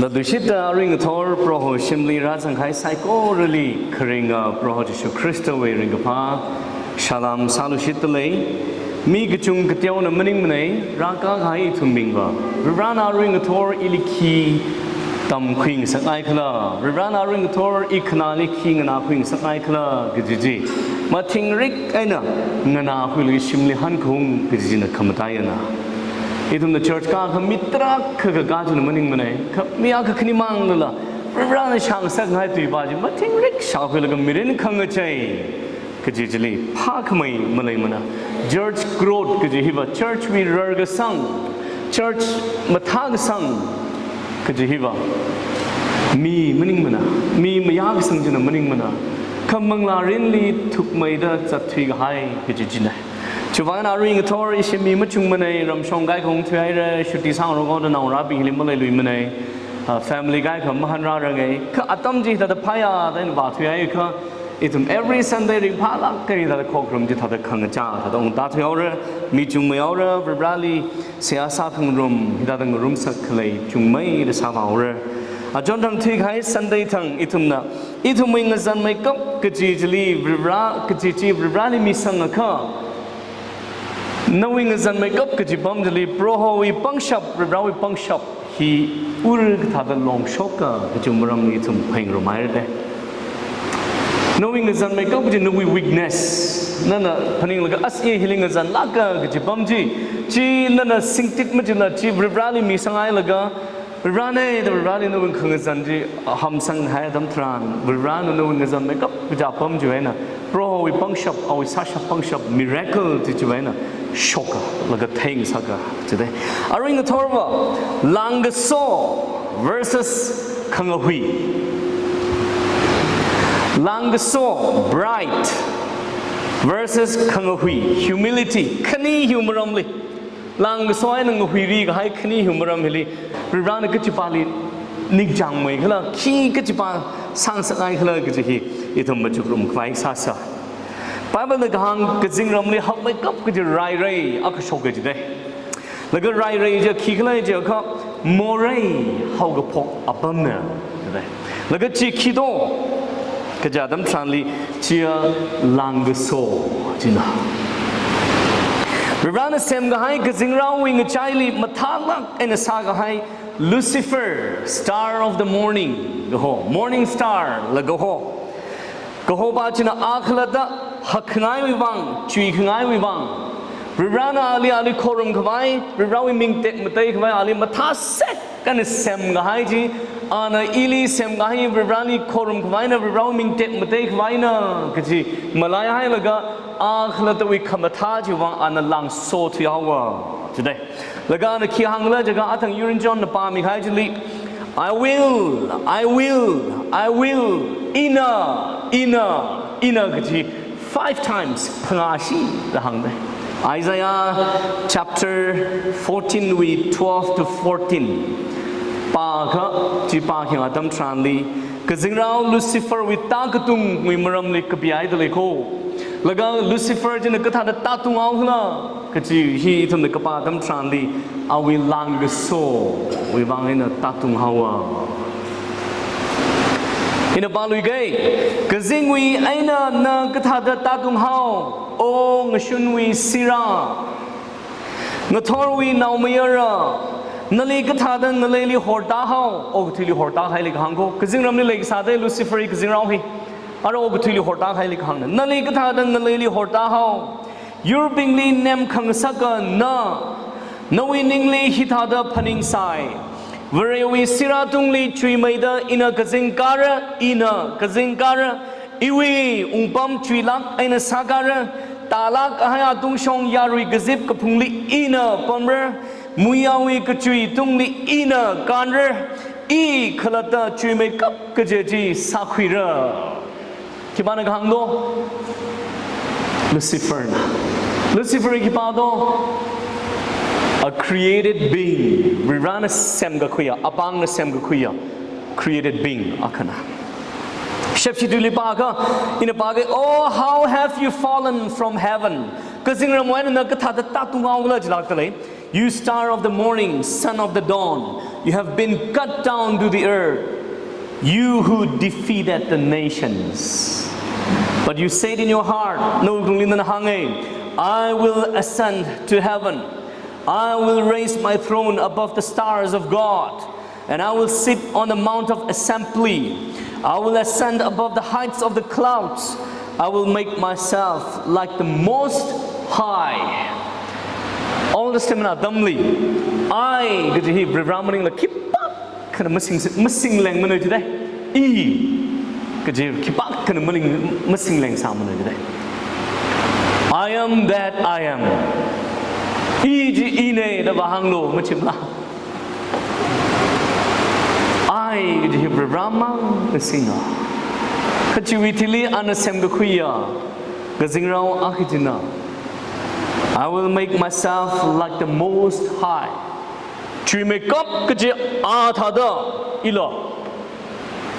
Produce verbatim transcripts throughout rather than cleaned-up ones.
Latluishitta aruingathor Proho shimli rāzangkahai saikorali kharinga Proho Jishu Khristawui ringkaphā salam sāluishittalei. Mi kachung kateona maningmanei, rākakahai ithumbingva. Varivarana aruingathor ili khi tamkhuingasakngai khala, Varivarana aruingathor ikhanāli khi nganākhuingasakngai khala kaji chi mathingrik eina nganākhuilaga shimli hankhaung kaji china khamataiyana. Ithumna church kākha mi tarākha kakā china maningmanei, kha mi akha khani manglala Varivarana shāngasakngai tuipā chi mathingrik shākhuilaga mirin khangachei kaji chili phākhamei maleimana. Church growth kaji hiva, church wui rarkasang, church mathākasang kaji hiva mi maningmana, mi mayākasang china maningmana. Kha manglārinli thukmeida zatthuikahai kaji china. Chiwuivang aruingathor ishi mi machungmanei, ramshong kaikha ungthuihaira, shuti sāngarok haoda naongarābing hili maleiluimanei, ah, family kaikha mahanrārangei. Kha atam chi hithāda phāya da ina vāthuihaiakha, ithum every Sunday ringphālāk eina hithāda khokharum chi thāda khangachā thāda ungtāthuihaora, mi chungmeihaora, Varivarali seihā sākhangarum, hithāda ngarumsak khalei chungmeida sāvāhaora. Achon thang thuikahai Sunday thang ithumna, ithumwui ngazanmeikap kaji chili Varivara, kaji chi Varivarali misangakha, nawui ngazanmeikap kaji pam chili Prohowui pangshap, Varivarawui pangshap hi ur kathāda longshoka kaji maramli ithum phaningrumhaira de. Nawui ngazanmeikap kaji nawui weakness, nana phaninglaga as i hili ngazanlāka kaji pam chi, chi nana singtit machila chi Varivarali misanghailaga, Varivarana da Varivarali nawui khangazan chi hamsanghai atam tharan, Varivarana nawui ngazanmeikap kaji apam chiwui eina, Prohowui pangshap, awui sāshap pangshap, miracle chi chiwui eina shoka, laga theingasaka, chida. Aruingathorva, langkaso versus khangahui. Langkaso, pride, versus khangahui, humility, khani hiwui maramli. Langkaso eina ngahuirikahai khani hiwui maram hili, Varivarana kachipāli ningchāngmei khala, khi kachipā sāngasakngai khala kaji hi ithum machukrumkhavai sāsa. Bible na kahāng kazingramli hakmeikap kaji rairei akha shoka jida. Laga rairei chi khikhala jiakha, morei haokaphok apamna, jida. Laga chi khi do kaja atam tharanli, chiya langkaso china. Varivarana semkahai kazingraowui ngachaili mathālāk eina sākahai Lucifer, star of the morning, kaho, morning star la kaho. Kahopā china a khalatta hakkangaiwui vang, chuikhangaiwui vang, Varivarana ali, ali khorumkhavai, Varivarawui ming tekmateikhavai, ali mathāsek eina semkahai chi, ana ili semkahai Varivarali khorumkhavaina, Varivarawui ming tekmateikhavaina kaji malaihailaga, a khalattawui khamathā chiwui vang ana langso thuihaowa, jida. Laga ana khi hāngla jiakha athang Urim John na pāmikahai chili, "I will, I will, I will, ina, ina, ina," kaji five times, phangāshi da hāngda. Isaiah chapter fourteen wui twelve to fourteen. Pākha, chi pākhayang atam tharanli, kazingrao Lucifer wui tākatungwui maramli kapihaida leiko. Laga Lucifer china kathāda tātunghaokhala kaji hi ithumna kapā atam tharanli, awui langkasowui vang eina tātunghaowa. Ina pāluiga, kazingwui eina na kathāda tātunghao, O ngashunwui sirā, ngathorwui naomayara, nali kathāda ngaleili hortāhao, okathuili hortāhaili kahāng ko, kazingramli leikasā de Lucifer kazingrao hi, ara okathuili hortāhaili kahāngna, nali kathāda ngaleili hortāhao, yurbingli nemkhangasaka na, nawui ningli hithāda phaningsai, Varewui sirā tungli chuimeida ina kazing kāra, ina kazing kāra, iwui wungpam chuilāk eina sākāra, tālāk kahai atungshong yarui kazip kaphungli ina pamra, muiyawui kachui tungli ina kānra, i khalatta chuimeikap kaji chi sākhuira. Khipāna kahāng do? Lucifer na. Lucifer khipā do? A created being. Varivarana semkakhuiya, apāngna semkakhuiya created being akhana. Shepshi tuili pākha, ina pākha, "Oh, how have you fallen from heaven?" Kazingramwui eina na kathāda tātunghaokhala jilākda lei. You star of the morning, son of the dawn, you have been cut down to the earth, you who defeated the nations. But you said in your heart, nawui wuklungli nana hānga, "I will ascend to heaven. I will raise my throne above the stars of God, and I will sit on the mount of assembly. I will ascend above the heights of the clouds. I will make myself like the Most High." Old Testament atamli, "I" kaji hi Varivarā maningla khipākhana masing, masinglengmana jidalei. "I" kaji khipākhana maning, masinglengsamana jidalei. "I am that I am." I chi ina da vāhānglu, machimla. "I" kaji hi Varivarā mangna singa. Kha chiwui thili ana semkakhuiya kazingrao akha china, "I will make myself like the Most High." Chuimeikap kaji a thāda ila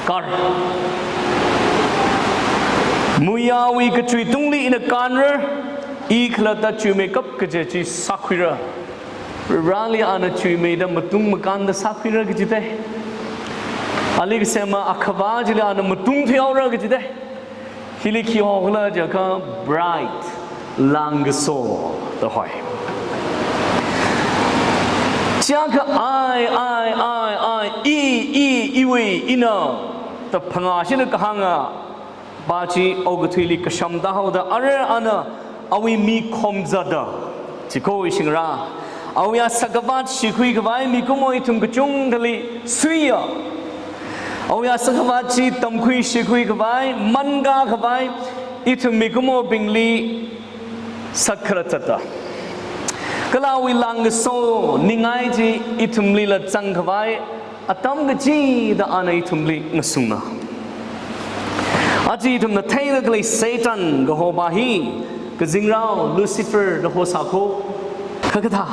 kar. Muiyawui kachui tungli ina kānra, i khalatta chuimeikap kaji chi sākhuira. Varivarāli ana chuimeida matung makānda sākhuira kajidalei. Ali kasema Akhava chili ana matung thuihaora kajidalei. Hili khi hokhala jiakha bride, lāngkaso da hoi. Chiakha I, I, I, I, i, i, iwui, ina da phangā shina kahānga pa chi okathuili kashamda haoda, arui ana awui mikhom zatda, chiko ishingra, awui asak avat shikhuikhavai mikumo ithum kachungkhali suiya. Awui asak avat chi tamkhui shikhuikhavai, mankakhavai, ithum mikumobingli sakkharat zatda, kala awui lāngkaso ningai chi ithumlila zangkhavai atam kachida ana ithumli ngasungna. Aja ithumna theida khalei Satan kaho pa hi kazingrao Lucifer da hosāko. Kha kathā,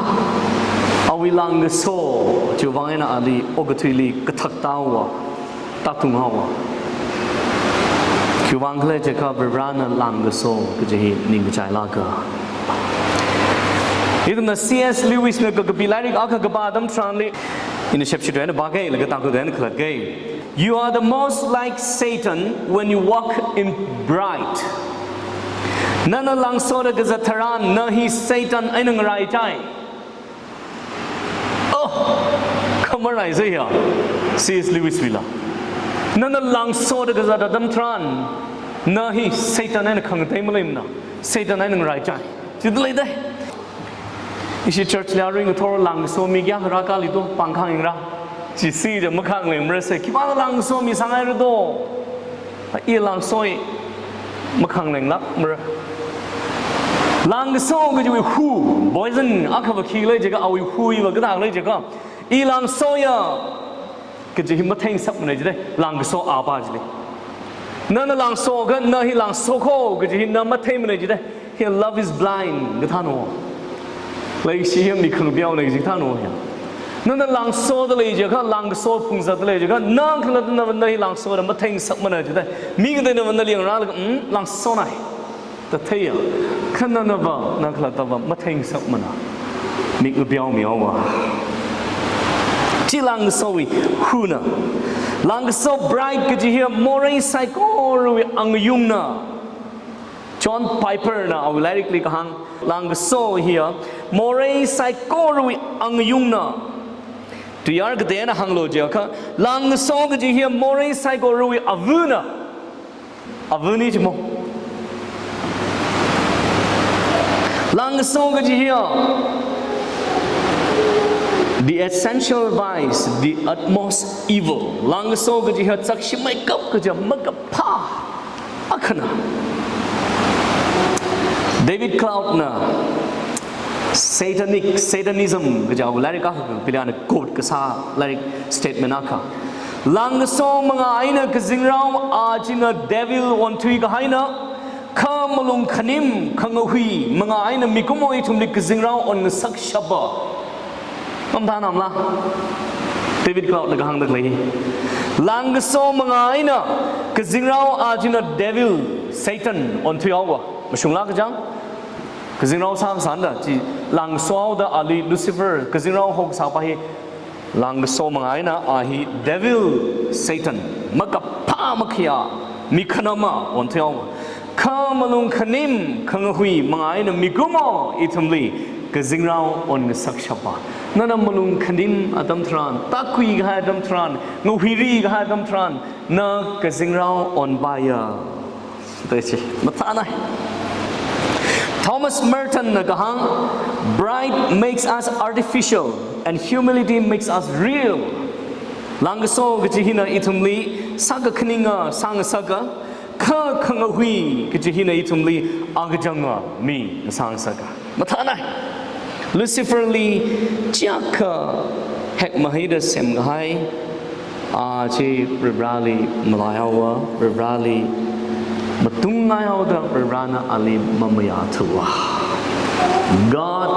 awui lāngkaso chiwui vang eina ali okathuili kathakta haowa, tātung haowa. Khiwui vang khala jiakha Varivarāna lāngkaso kaji hi ningkachai lāka. Ithumna C S Lewis na kakapi lairik akha kapā atam tharanli, ina shepshit eina pākei, laga Tangkhul eina khalatke. "You are the most like Satan when you walk in pride." Nana lāngsoda kazat tharan, na hi Satan eina ngaraichai. Oh, khamar ai zai ya. C S Lewis wuila. Nana lāngsoda kazat atam tharan, na hi Satan eina khangatei maleimana. Satan eina ngaraichai. Chidalei dai. Ishi church li arui ngathor lāngkaso mi kayākha rākali do, pāng khangingra. Chi si da makhanglengra se, khipāna lāngkaso mi sāngaira do. I lāngsoi makhangleng lākmara. Lāngkaso kajiwui hu, poison akhava khi lei jiakha, awui huiva kathā lei jiakha, i lāngsoya kaji hi matheingasakmana jidalei, lāngkaso apa chili. Nana lāngso kha, na hi lāngso ko kaji hi na matheimana jidalei. Hi love is blind kathāna. Leishi hi mi khangapeona kaji kathāna hi. Nana lāngsoda lei jiakha, lāngkaso phungzatda lei jiakha, na khalattana na hi lāngsoda matheingasakmana jidalei. Mi kateina nali yangrālaga, "Mm, lāngsonai," da theiya. Kha nanava, na khalattava matheingasakmana. Mik ngapeomi haowa. Chi lāngasowui huna. Lāngaso pride kaji hiya morei saikorawui angayungna. John Piper na awui lairikli kahāng, lāngaso hiya morei saikorawui angayungna. Tuiyār kateina hānglu jiakha, lāngaso kaji hiya morei saikorawui avana. Avani jimo. Lāngaso kaji hiya the essential vice, the utmost evil. Lāngaso kaji hiya chakshimeikap kaja makaphā akhana. David Cloud na Satanic, Satanism kaja lairik akha kapili ana quote kasā lairik statement akha. Lāngaso mangā eina kazingrao a china devil onthui kahaina, kha malung khanim khangahui mangā eina mikumo ithumli kazingrao onngasakshapa. Mathānamla? David Cloud na kahāngda khalei. Lāngaso mangā eina kazingrao a china devil, Satan onthui haowa. Mashungla kachang? Kazingrao sāsānda chi Langkasoda ali Lucifer, kazingrao hokasāpa hi langkaso manga eina a hi devil, Satan, makaphā makhayā, mikhanama onthuihaowa. Kha malung khanim, khangahui manga eina mikumo ithumli kazingrao onngasakshapa. Nana malung khanim atam tharan, tākhui kahai atam tharan, ngahuiri kahai atam tharan, na kazingrao onpaiya. Taichi, mathānai. Thomas Merton na kahāng, "Pride makes us artificial and humility makes us real." Langkaso kachi hina ithumli sākakhaninga sāngasaka, kha khangahui kachi hina ithumli akachanga mi sāngasaka. Mathānai. Lucifer li chiyākha hekmahaida semkahai, a chi Varivarāli malaihaowa, Varivarāli matungnaihaoda Varivarāna ali mamayāthuwa. God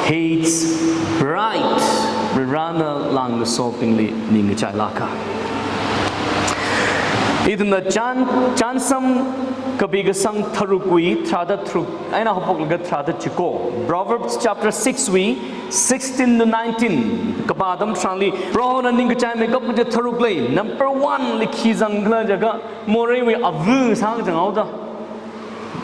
hates pride. Varivarāna langkasobingli ningkachailāka. Ithumna Chān, Chānsam kapi kasang tharukwui tharāda tharuk eina haophoklaga tharāda chiko. Proverbs chapter six wui sixteen to nineteen kapā atam tharanli, Prohona ningkachaimeikap kaji tharuk lei. Number one li khi zangkhala jiakha, moreiwui ava sākachang haoda.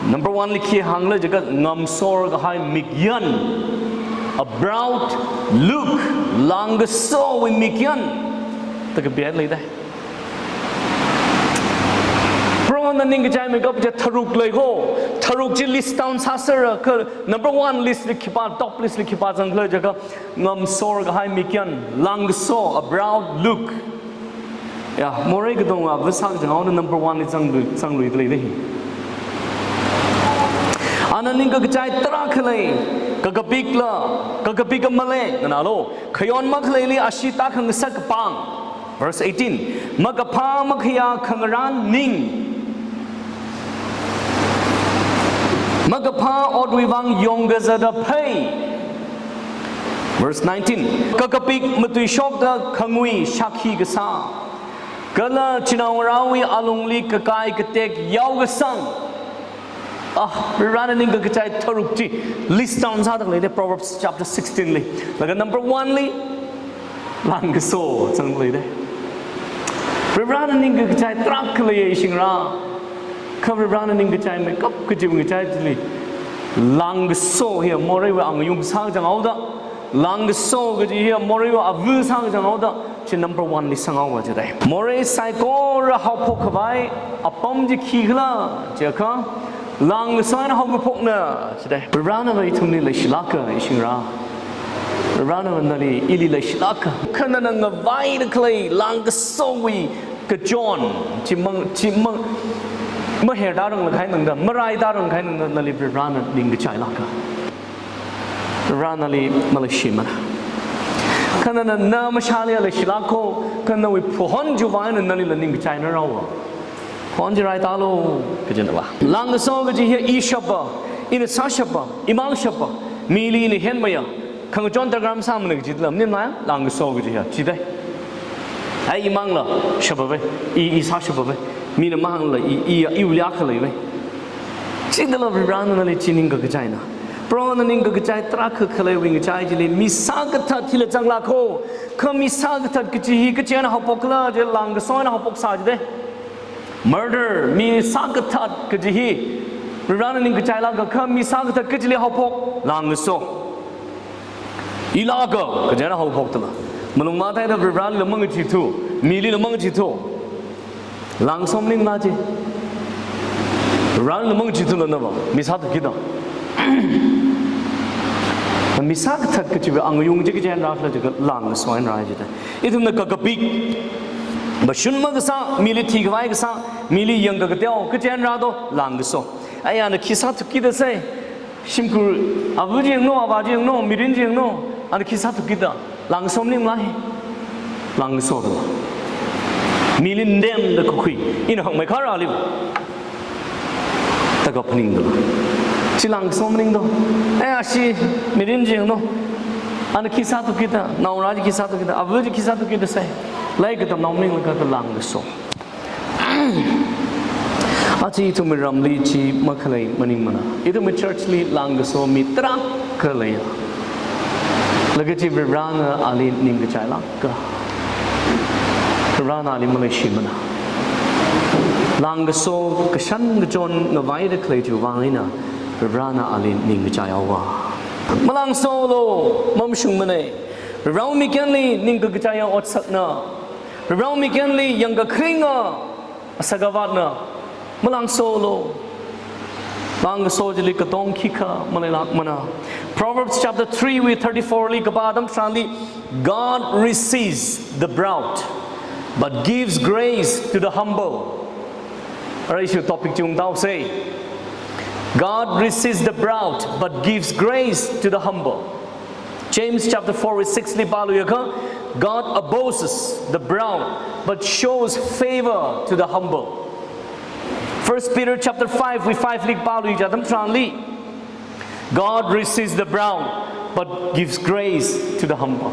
Number one li khi hāngkhala jiakha, ngamsor kahai mikyan, a proud look, langkasowui mikyan, da kapi leidai. Prohona ningkachaimeikap kaji tharuk lei ho. Tharuk chi list down sāsera, kha number one list li khipā, top list li khipā zangkhala jiakha, ngamsor kahai mikyan, langkaso, a proud look. Ya, morei katonga ava sākachang haona number one li zanglui, zanglui leidai. Ana ningkakachai tarākha lei, kakapikla, kakapika malei, nganālu, khayon makhaleili ashee tākhangasak kapāng. Verse eighteen, makaphā makhayā khangarān ning, makaphā otwui vang yongkazata phei. Verse nineteen, kakapik matuishokta khangui shākhi kasā, kala chinaongarāwui alungli kakai katek yaokasang. Ah, Varivarāna ningkakachai tharuk chi list down sāda leidai Proverbs chapter sixteen li. Laga number one li langkaso zangda leidai. Varivarāna ningkakachai tarākha lei ishingra. Kha Varivarāna ningkachaimeikap kaji ngachai chili, langkaso hi moreiwui angayung sākachang haoda, langkaso kaji hi moreiwui ava sākachang haoda, chi number one li sanghaowa jidai. Morei saikora haophok khavai apam chi khikhala jiakha, langkaso eina haokaphokna jidai. Varivarāna va ithumli leishilāka ishingra. Varivarāna va nali ili leishilāka. Kha nana ngavaida khalei langkasowui kachon, chi mang, chi mang, maherda ranglakha eina tangda, maraida ranglakha eina tangda, nali Varivarāna ningkachailāka. Varivarāna nali maleishimana. Kha nana na mashāli leishilākho, kha nawui phahon chiwui vang eina nalila ningkachaina rāhaowa. Phahon chi raitālu, kajina va. Langkaso kaji hi i shapa, ina sāshapa, imang shapa, mili ina henmaya, khangachon darkar masāmana kajila, maningmana, langkaso kaji hi, jidai. Ai imangla shapa ve, i, i sāshapa ve, mina mahāngla i, i, iwuili akha lei ve. Chithāla Varivarāna nali chi ningkakachaina. Prohona ningkakachai tarākha khaleiwui ngachai chili, mi sākathat hila zanglākho, kha mi sākathat kaji hi kachi eina haophokkhala jiakha langkaso eina haophoksā jidai. Murder, mi sākathat kaji hi Varivarāna ningkachailāka, kha mi sākathat kachili haophok, langkaso. Ilāka kaji eina haophokdala, malung matheida Varivarālila mangachithu, milila mangachithu, langkaso maningla chi. Varivarālila mangachithula nava, mi sāthukkida. Mi sākathat kachiwui angayung chi kachi eina rākhala jiakha langkaso eina rāi jidai. Ithumna kakapik, mashun makasā, mili thikhavai kasā, mili yangkakateo, kachi eina rādo, langkaso. Ai ana khi sāthukkida sai, shimkhur ava chi yanglu, avā chi yanglu, mirin chi yanglu, ana khi sāthukkida, langkaso maningla hi. Langkaso da. Mili ndemda kakhui, ina hakmeikharali taka phaningda. Chi langkaso maningdo. Ai ashi mirin chi yanglu, ana khi sāthukkida, naongarā chi khi sāthukkida, ava chi khi sāthukkida sai, lai katamnao maninglaga langkaso. Aja ithumwui ramli chi makhalei maningmana. Ithumwui church li langkaso mi tarākha leiya. Laga chi Varivarana ali ningkachailāka. Varivarana ali maleishimana. Langkaso kashan kachon ngavaida khalei chiwui vang eina Varivarana ali ningkachai haowa. Malangsolu, mamashungmana. Varivarawui mikyanli ningkakachaiya otsakna. Varivarawui mikyanli yangkakharinga asakavatna. Malangsolu. Langkaso chili katong khikha maleilākmana. Proverbs chapter three wui thirty-four li kapā atam tharanli, "God resists the proud, but gives grace to the humble." Arui ishi topic chi ungtāhaosa. "God resists the proud, but gives grace to the humble." James chapter four verse six li pāluiakha, "God opposes the proud, but shows favor to the humble." First Peter chapter five wui five li pāluichā atam tharanli, "God resists the proud, but gives grace to the humble."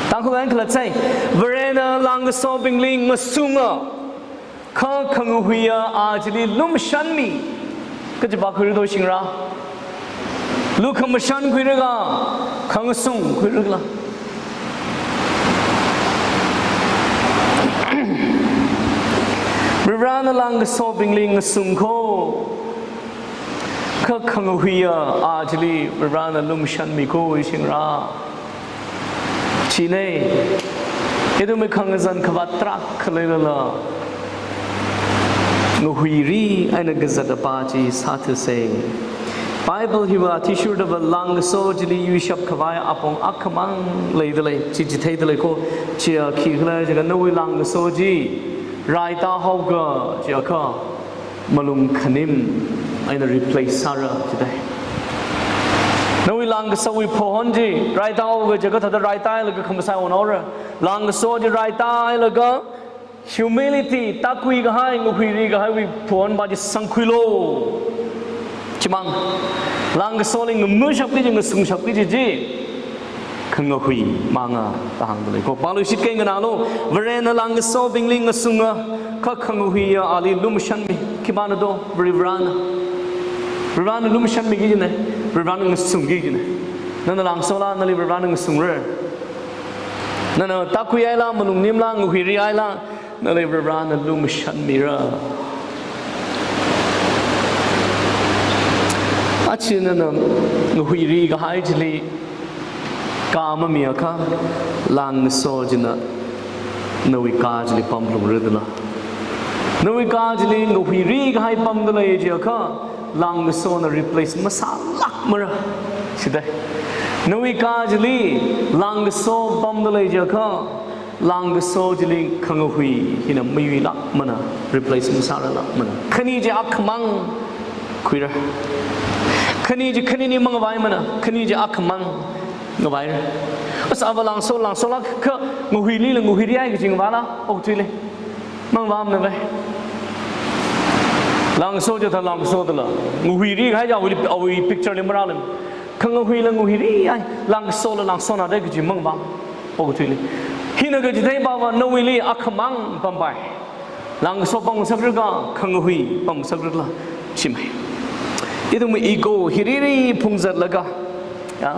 Tangkhul eina khalatsai, Varena langkasobingli ngasunga, kha khangahuiya a chili lumashanmi. Kachi pākhuira do shingra? Lukhamashan khuira ka, khangasung khuira kala? Varivarana langkasobingli ngasung kho, kha khangahuiya a chili Varivarana lumashanmi kho shingra? China, ithumwui khangazan khavāt tarākha leilala, ngahuiri eina kazata pā chi sāthusa. Bible hiva athishurdava langkaso chili yuishap khavai apong akhamang leidalei, chi chitheidalei kho. Chiya khikhala jiakha, nawui langkaso chi raitā haoga jiakha, malung khanim eina replace sāra jidai. Nawui langkasowui phahon chi raitā haoga jiakha thāda raitā hailaga khamasai onhaora. Langkaso chi raitā hailaga humility, tākhuikahai, ngahuirikahaiwui phahon pā chi sangkhuilu. Chimang, langkasoli ngamashapki kaji, ngasungshapki kaji chi khangahui manga da hāngdalei kho. Pāluishit kei nganālu, Varena langkasobingli ngasunga, kha khangahuiya ali lumashanmi. Khipāna do? Varivarana. Varivarana lumashanmiki kajina, Varivarana ngasungki kajina. Nana langkasola, nali Varivarana ngasungra. Nana tākhui haila, malung nimla, ngahuiri haila, nali Varivarana lumashanmira. Aja nana ngahuirikahai chili kā mamiakha, langkaso china nawui kā chili pamlungra dala? Nawui kā chili ngahuirikahai pamdalei jiakha, langkasona replace masālākmara. Chidai. Nawui kā chili langkaso pamdalei jiakha, langkaso chili khangahui hina mayuilākmana, replace masāralākmana. Khani chi akhamang khuira. Khani chi khanini mangavaimana, khani chi akhamang ngavaira. As ava langso, langsolākha ngahuilila ngahuirihai kaji ngavaila, okathuili mangavamana vai. Langso chithā langso dala, ngahuirihai ja awui, awui picture li marālim. Khangahuila ngahuirihai, langsola langsona da kaji mangavang, okathuili. Hina kachithei pāva nawuili akhamang pampai. Langso pamngasakra ka, khangahui pamngasakra kala, chimai. Ithumwui ego hi riri phungzatlaga, ya,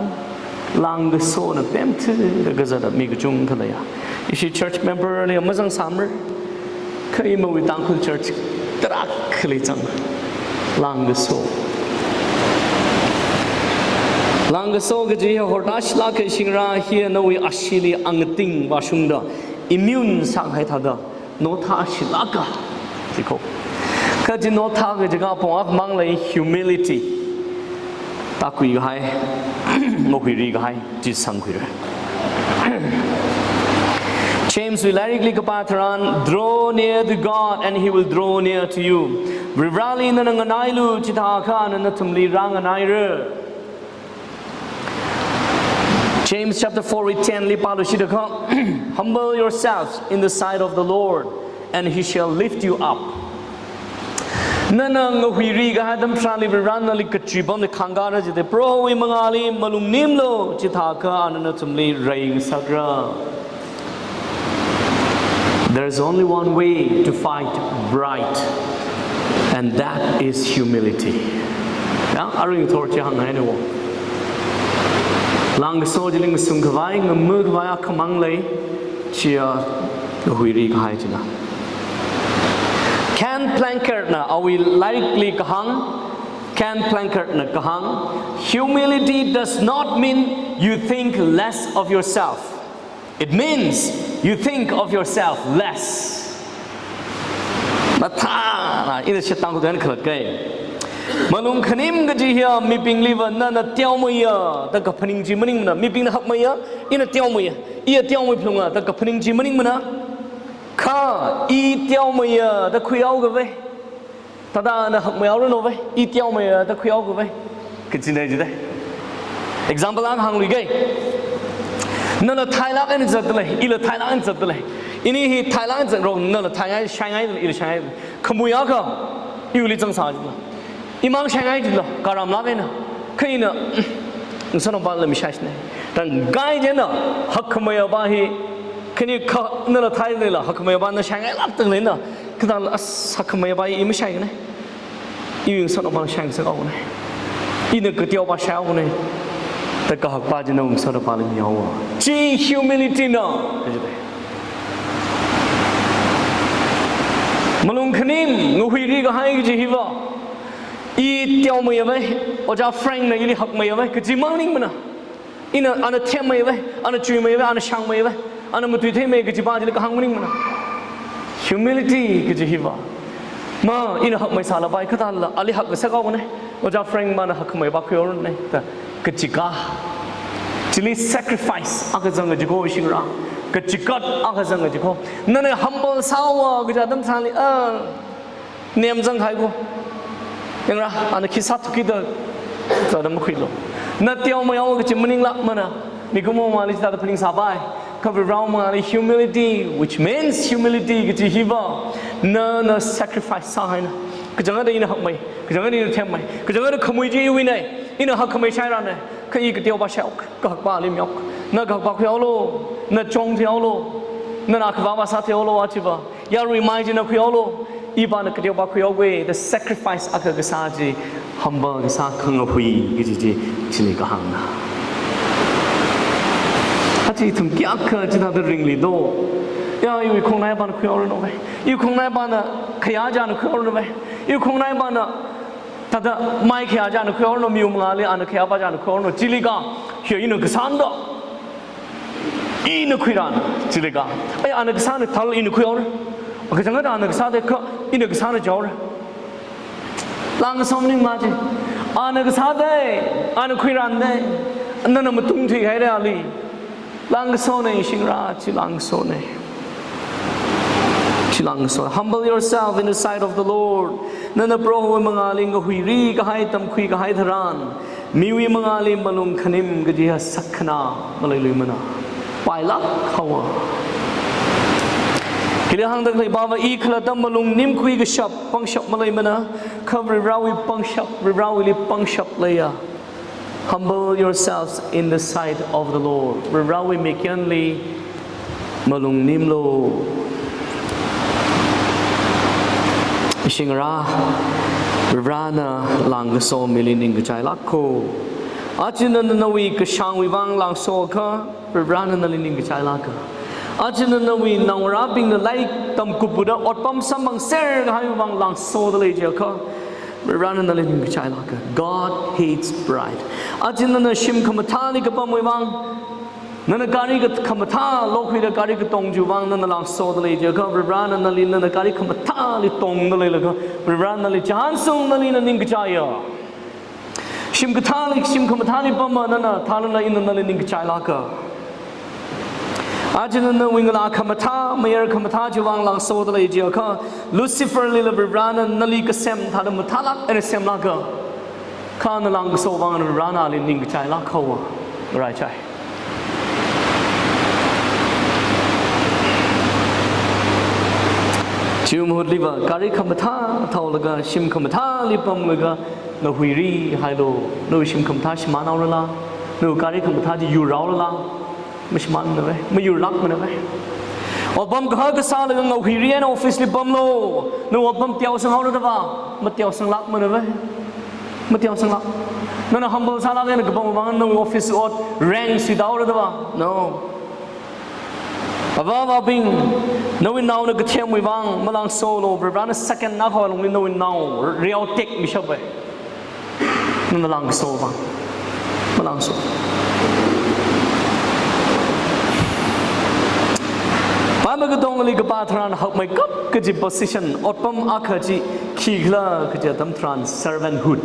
langkasona pemthida kazata mi kachungkha leiya. Ishi church member li mazang samra. Kha imawui Tangkhul church tarākhali zang. Langkaso. Langkaso kaji hi hortāshilāk kashingra, hi nawui asheeli angating vāshungda, immune sākahai thāda, nothāshilāka. Chi kho. Kha chi nothā kaji kapong akhamang lei, humility. Tākhuikahai, ngahuirikahai, chi sangkhuira. James wui lairikli kapā tharan, "Draw near to God and he will draw near to you." Varivarali nana nganailu, chithākha ana nathumli rānganaira. James chapter four verse ten li pāluishit akha, "Humble yourselves in the sight of the Lord, and he shall lift you up." Nana ngahuirikahai atam tharanli Varivarana nali kachui pamli khangkāra jida, Prohowui mangāli malung nimlu, chithākha ana nathumli reingasakra. There is only one way to fight pride. And that is humility. Ya, aring thor chi hāngngai ni wo. Langkaso chili ngasungkhavai, ngamukhavai akhamang lei, chiya ngahuiri kahai china. Ken Blanchard na awui lairikli kahāng, Ken Blanchard na kahāng, "Humility does not mean you think less of yourself. It means you think of yourself less." Mathāna, ina shitang khudan khalat kai. Malung khanim kaji hiya mibingliva nana teomeiya da kaphaning chi maningmana, mibingna hakmeiya, ina teomeiya, iya teomei phalunga da kaphaning chi maningmana. Kha i teomeiya da khuihaokhavai, thāda ana hakmeihaoranu vai, i teomeiya da khuihaokhavai, kachina jidai. Example akha hāngluiga. Nala thailāk eina zatdalei, ila thailāk eina zatdalei. Ini hi thailāk eina zatrao, nala thaingai, shaingai, ila shaingai. Khamui akha, iwuili zangsā jila. Imang shaingai jila, karamlāk eina. Kha ina, ngasotnaopala mi shaishinei. Thangkai jina, hakkhameiya pa hi, khani kha, nala thaileila, hakkhameiya pana shaingailāk tangleina. Kathāla, as, hakkhameiya pa hi i mashaikanei. Iwui ngasotnaopala shaisak haokanei. Ina kateopa shaihaokanei. Da kahakpa china ngasotnaopali mihaowa. Chi humility na. Malung khanim, ngahuiri kahai kaji hiva. I teomeiya vai, Ojā Frank na ili hakmeiya vai, kaji maningmana. Ina ana themmeivai, ana chuimeivai, ana shangmeivai, ana matuitheimei kajipa chili kahāng maningmana. Humility kaji hiva. Ma, ina hakmeisālapai kathāla, ali hakngasak haokanei. Ojā Frank mana hakkhameipa khuihaorunei. Da, kachika. Chili sacrifice akha zanga jiko shingra. Kachikat akha zanga jiko. Nana humble sāhaowa kaja atam thāli, ah, nem zangkahai ko. Yangra, ana khi sāthuki da, zada makhuilu. Na teomeihaowa kaji maninglākmana. Mikumo mangāli chithāda phaningsāpai. Kha Varewui mangāli humility, which means humility kaji hiva, nana sacrifice sāhaina. Kachangkhatta ina hakmei, kachangkhatta ina themmei, kachangkhatta khamui chi iwuinei, ina hakkhamei shairanei. Kha i kateopa shaihaok, kahakpali mihaok. Na kahakpa khuihaolu, na chong thihaolu, nana akhavāva sāthihaolu, achiva. Yaruimei china khuihaolu, ipana kateopa khuihaowui, the sacrifice akha kasā chi, humble kasā khangahui kaji chi, chili kahāngna. Achi ithum kayākha chithāda ringli do. Ya, iwui khongnaipana khuihaoranu vai. Iwui khongnaipana khayā china khuihaoranu vai. Iwui khongnaipana thāda mai khayā china khuihaoranu, miwui mangāli ana khayāpa china khuihaoranu. Chili ka, hiya ina kasāna da. Ina khuiran, chili ka. Ai, ana kasāna thāla ina khuihaora. Kachangkhatta ana kasā da kha, ina kasāna jihaora. Langkaso maningma chi. Ana kasā da, ana khuiran da. Nana matungthuihaira ali. Langkasonei shingra, chi langkasonei. Chi langkaso. Humble yourself in the sight of the Lord. Nana Prohowui mangāli ngahuiri kahai tamkhui kahai tharan, miwui mangāli malung khanim kaji hi sakkhana maleiluimana. Pailāk haowa. Khili hāngda khalei pava, i khalatta malung nimkhui kashap pangshap maleimana, kha Varewui pangshap, Varewuili pangshap leiya. Humble yourselves in the sight of the Lord. Varewui mikyanli malung nimlu. Shingra, Varena langkaso mili ningkachailāk ko. Aja nana nawui kashāngwui vang langso akha, Varena nali ningkachailāka. Aja nana nawui naongarābingna lairik tamkupda otpam samphangser kahaiwui vang langsoda lei jiakha, Varena nali ningkachailāka. God hates pride. Aja nana shim khamathāli kapamwui vang, nana gari ka-, khamathā lokhuida gari katong chiwui vang nana langsoda lei jiakha, Varena nali nana gari khamathāli tongda leilaga, Varena nali chānsung nali na ningkachaiya. Shim kathāli, shim khamathāli pama nana, thālala ina nali ningkachailāka. Aja nana nawui ngalā khamathā, mayar khamathā chiwui vang langsoda lei jiakha, Lucifer lila Varena nali kasem thāda mathālāk eina semlāka. Kha na langkaso vang Varena ali ningkachailāk haowa. Raichai. Chiwui mahutliva, gari khamathā thaolaga, shim khamathāli pamlaga, ngahuiri hailu, nawui shim khamathā shimānhaorala, nawui gari khamathā chi yurhaorala, mashimānmana vai, mayurlākmana vai. Otpam kahaka sālaga ngahuiri eina office li pamlu. Nawui otpam teosang haora da va? Mateosanglākmana va. Mateosanglāk. Nana humble sālaga eina kapam vang nawui office ot rank suitāhaora da va? No. Avā avābing, nawui naona kathemwui vang malangsolu, Varivarana second na kho lungli nawui nao reotek mishappai. Nana langkaso vang. Malangso. Bible katongali kapā tharan hakmeikap kaji position, otpam akha chi khikhala kaji atam tharan servanthood.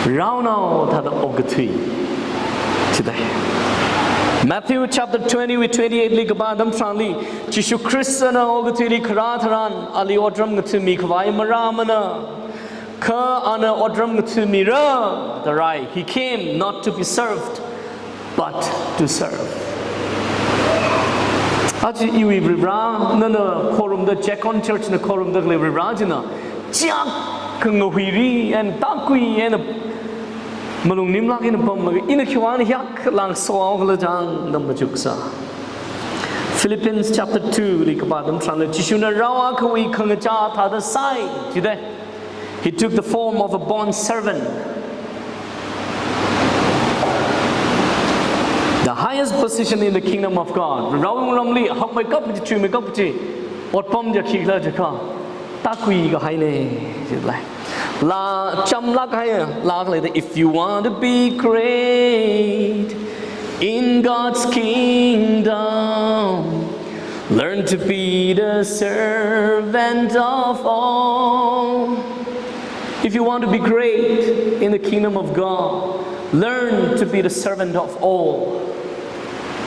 Raonao thāda okathui. Chidai. Matthew chapter twenty wui twenty-eight li kapā atam tharanli, Jishu Khristana okathuili kharā tharan, ali otram ngathumikhavai marāmana. Kha ana otram ngathumira da rai. He came not to be served, but to serve. Aja iwui Varivara, nana khorumda, Jekon Church na khorumda khalei Varivara china, chiak khangahuiri eina tākui eina malung nimlāk eina pamlaga, ina khiwuivang hiyak langsohaokhala chang da machuksa. Philippians chapter two li kapā atam tharanli, Jishuna rao akhawui khangachā thāda sāi, chida. He took the form of a bond servant. The highest position in the kingdom of God. Raowui ramli hakmeikap chi, chuimeikap chi, otpam chi khikhala jiakha, tākui kahaina, chilai. Laa chamlāk kahai laa leida, if you want to be great in God's kingdom, learn to be the servant of all. If you want to be great in the kingdom of God, learn to be the servant of all.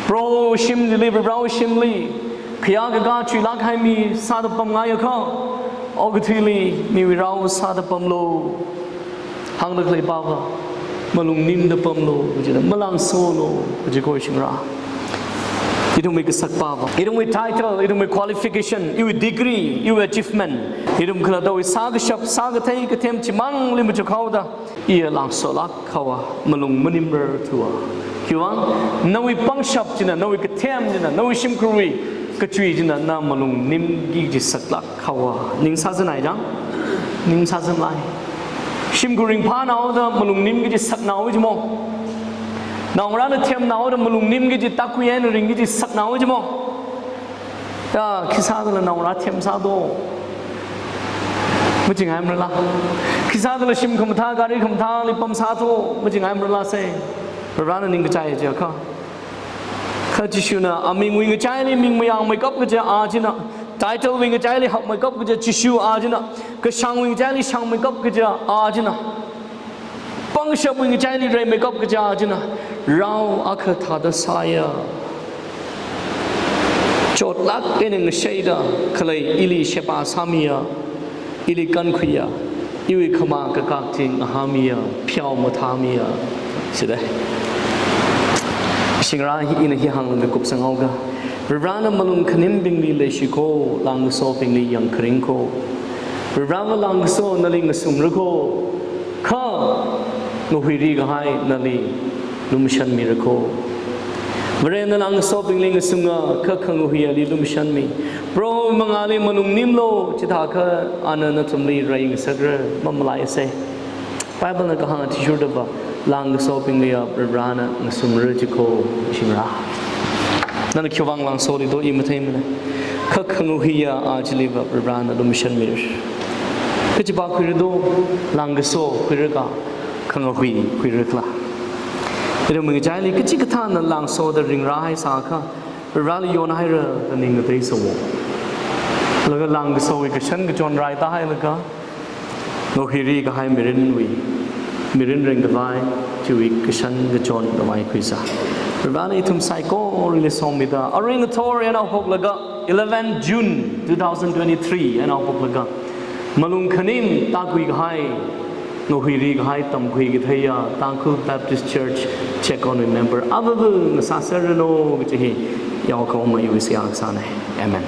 Proho shimli, Varewui shimli khayā kakā chuilāk kahai mi sāda pamngaiakha, okathuili miwui rao sāda pamlu. Hāngda khalei pava, malung nimda pamlu, kajida malangsolu, kaji kho shingra. Ithumwui kasak pava, ithumwui title, ithumwui qualification, iwui degree, iwui achievement, ithum khalattawui sākashap, sākathei kathem chimangli machukhaoda, iya langsolāk haowa, malung manimrar thuwa. Khiwuivang, nawui pangshap china, nawui kathem china, nawui shimkhurwui kachui china, na malung nimki kaji saklāk haowa. Ning sāzanai chang? Ning sāzanlai. Shimkhur ringphānaoda malung nimki kaji saknaowa jimo? Naongarāna themnaoda malung nimki kaji, tākui eina ringki kaji saknaowa jimo? Ya, khisāda la naongarā themsādo? Machingai marala. Khisāda la shim khamathā, gari khamathāli pamsādo? Machingai marala se. Varena ningkachai jiakha. Kha Jishuna amingwui ngachaili ming mayangmeikap kaja a china, title wui ngachaili hakmeikap kaja Jishu a china, kashangwui ngachaili shangmeikap kaja a china, pangshapwui ngachaili reimeikap kaja a china, rao akha thāda sāya. Chotlāk eina ngashaida khalei ili sheba sāmiya, ili kankhuiya, iwui khamā kakak chi ngahāmiya, pheomathāmiya. Chida. Shingra hi ina hi hānglaga kupsanghaoga. Varivarana malung khanimbingli leishikho, langkasobingli yangkharingkho. Varivarava langkaso nali ngasumrakho. Kha ngahuiri kahai nali lumashanmirakho. Varena langkasobingli ngasunga, kha khangahuiyali lumashanmi. Proho mangāli malung nimlu, chithākha ana nathumli reingasakra, mamalaisa. Bible na kahāng athishurdava, langkasobingliya Varivarana ngasumra jikho, shingra. Nana khiwuivang langsolido i matheimana. Kha khangahuiya a chiliva Varivarana lumashanmira. Kachipa khuirado, langkaso khuiraka, khangahui khuirakhala. Ithumwui ngachaili kachikathāna langsoda ringrāhaisākha, Varivarali yonhaira da ning ngateisawo. Laga langkasowui kashan kachon raitāhailaga, ngahuiri kahai mirinwui, mirin ringkhavai, chiwui kashan kachon khavai khuisa. Varivarana ithum saikorali somida, arui ngathor eina haophoklaga, eleven June two thousand twenty-three eina haophoklaga, malung khanim tākui kahai, ngahuiri kahai tamkhui katheiya Tangkhul Baptist Church Chekonwui member avava ngasāserranu kaji hi yaokahoma iwui seihā kasāna. Amen.